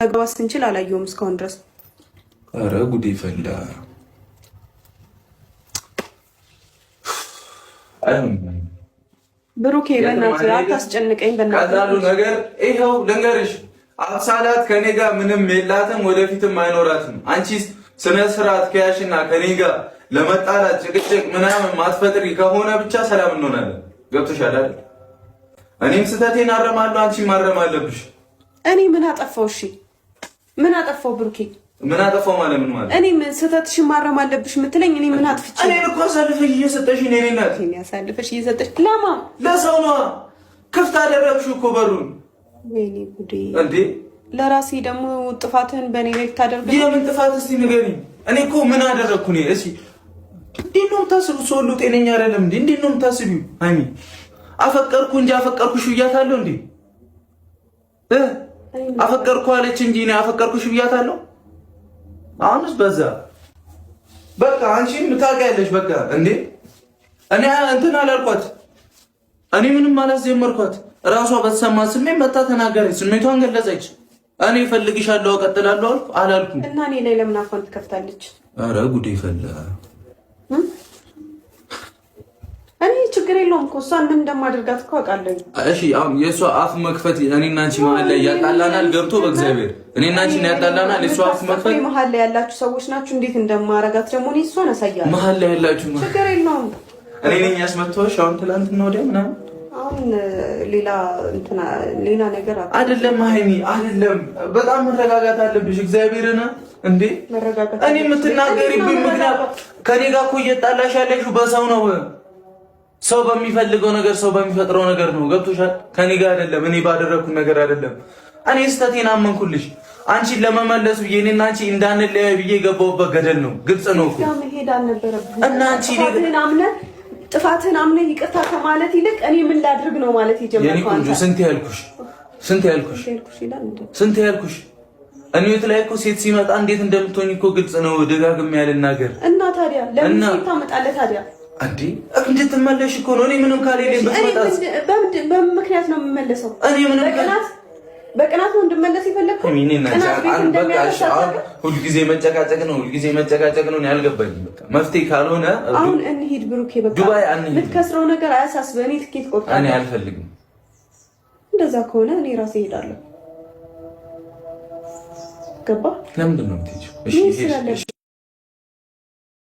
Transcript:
መግባባት ስንችል አላየሁም እስካሁን ድረስ። ኧረ ጉዴ ፈላ። ብሩኬ በእናትህ አታስጨንቀኝ። በእናትህ ቀላሉ ነገር ይኸው ልንገርሽ፣ አብሳላት ከኔ ጋር ምንም የላትም፣ ወደፊትም አይኖራትም። አንቺ ስነ ስርዓት ከያሽና ከኔ ጋር ለመጣላት ጭቅጭቅ ምናምን ማትፈጥሪ ከሆነ ብቻ ሰላም እንሆናለን። ገብቶሻል አይደል? እኔም ስህተቴን አረማለሁ፣ አንቺም ማረም አለብሽ። እኔ ምን አጠፋው? እሺ ምን አጠፋው ብሩኬ? ምን አጠፋው ማለት ምን ማለት? እኔ ምን ስህተትሽን ማረም አለብሽ የምትለኝ እኔ ምን አጥፍቼ? እኔን እኮ አሳልፈሽ እየሰጠሽ እኔ ናት። እኔ አሳልፈሽ እየሰጠሽ ለማ? ለሰው ነዋ። ክፍት አደረግሽው እኮ በሩን። ወይኔ ጉዴ! እንዴ ለራሴ ደግሞ ጥፋትህን በእኔ ላይ ልታደርግ የምን ጥፋት እስቲ ንገሪኝ። እኔ እኮ ምን አደረግኩ እኔ? እስኪ እንዴት ነው የምታስቢው? ሰው ሁሉ ጤነኛ አይደለም እንዴ? እንዴት ነው የምታስቢው? ሃይሚ አፈቀርኩ እንጂ አፈቀርኩሽ ብያታለሁ እንዴ? አፈቀርኩ አለች እንጂ እኔ አፈቀርኩሽ ብያታለሁ። አሁንስ በዛ። በቃ አንቺም ታውቂያለሽ። በቃ እንዴ እኔ እንትን አላልኳት። እኔ ምንም አላስጀመርኳት። እራሷ በተሰማ ስሜት መታ ተናገረች፣ ስሜቷን ገለጸች። እኔ እፈልግሻለሁ እቀጥላለሁ አልኩ አላልኩም። እና እኔ ላይ ለምን አፏን ትከፍታለች? ኧረ ጉዴ ፈላ። እኔ ችግር የለውም እኮ እሷን ምን እንደማደርጋት እኮ አውቃለሁ። እሺ አሁን የእሷ አፍ መክፈት እኔና አንቺ መሀል ላይ ያጣላናል። ገብቶ በእግዚአብሔር እኔና አንቺን ያጣላናል። የእሷ አፍ መክፈት መሀል ላይ ያላችሁ ሰዎች ናችሁ። እንዴት እንደማረጋት ደግሞ እኔ እሷን አሳያለሁ። መሀል ላይ ያላችሁ ችግር የለውም። እኔ ነኝ ያስመታሁሽ። አሁን ትናንትና ወዲያ ምናምን አሁን ሌላ እንትና ሌላ ነገር አይደለም ሀይሚ፣ አይደለም። በጣም መረጋጋት አለብሽ። እግዚአብሔርን እንዴ መረጋጋት። እኔ የምትናገሪብኝ ምክንያት ከኔ ጋር እኮ እየጣላሽ ያለሽው በሰው ነው። ሰው በሚፈልገው ነገር፣ ሰው በሚፈጥረው ነገር ነው። ገብቶሻል? ከኔ ጋር አይደለም። እኔ ባደረግኩት ነገር አይደለም። እኔ ስህተቴን አመንኩልሽ። አንቺን ለመመለስ ብዬ እኔና አንቺ እንዳንለያይ ብዬ የገባሁበት ገደል ነው። ግልጽ ነው እኮ መሄድ አልነበረብህም። እና አንቺ ጥፋትህን አምነህ ይቅርታ ከማለት ይልቅ እኔ ምን ላድርግ ነው ማለት የጀመርከው። የኔ ቆንጆ ስንት ያልኩሽ ስንት ያልኩሽ ስንት ያልኩሽ እኔ ላይ እኮ ሴት ሲመጣ እንዴት እንደምትሆኝ እኮ ግልጽ ነው። ደጋግሜ ያልናገር እና ታዲያ ለምን ሴት ታመጣለህ ታዲያ? እንዴ እንድትመለሽ እኮ ነው። እኔ ምንም ካልሄድን ብትመጣስ በምን ምክንያት ነው የምመለሰው? እኔ ምንም በቅናት ነው እንድመለስ የፈለግከው? ሁልጊዜ መጨቃጨቅ ነው፣ ሁልጊዜ መጨቃጨቅ ነው። ያልገባኝም በቃ መፍትሄ ካልሆነ አሁን እንሂድ ብሩኬ። በቃ ዱባይ አንሂድ። የምትከስረው ነገር አያሳስብህ። እኔ ትኬት ቆርጣለሁ። እኔ አልፈልግም። እንደዛ ከሆነ እኔ ራሴ እሄዳለሁ። ገባ? ለምንድን ነው የምትሄጂው? እሺ